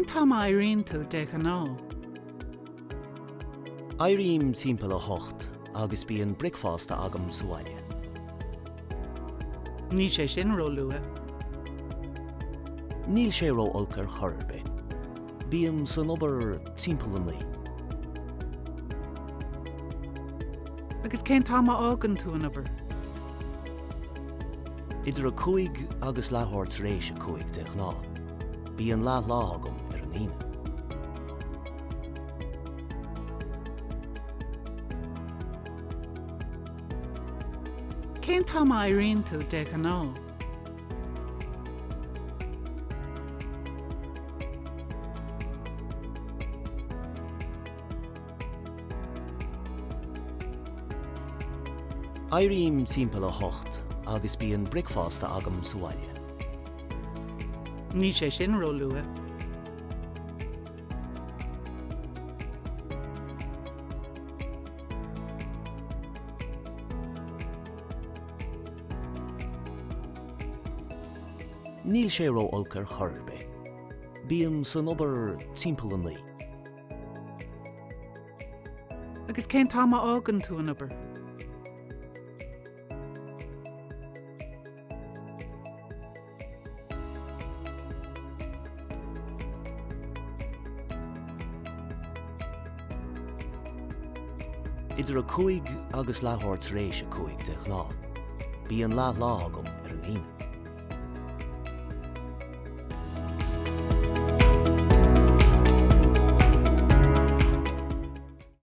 Cén t-am a éiríonn tú de ghnáth? Éirím timpeall a hocht agus bíonn bricfeasta agam sa bhaile. Níl sé sin ró-luath. Níl sé ró-olc ar chor ar bith. Bím san obair timpeall a naoi. Agus cén t-am a fhágann tú an obair? Idir a cúig agus leathuair tar éis a cúig de ghnáth. Bíonn leath-lá agam ar an Aoine. Cén t-am a éiríonn tú de ghnáth? Éirím timpeall a hocht agus bíonn bricfeasta agam sa bhaile. Níl sé sin ró-luath. Níl sé ró-olc ar chor ar bith. Bím san obair timpeall a naoi. Agus cén t-am a fhágann tú an obair? Idir a cúig agus leathuair tar éis a cúig de ghnáth. Bíonn leath-lá agam ar an Aoine.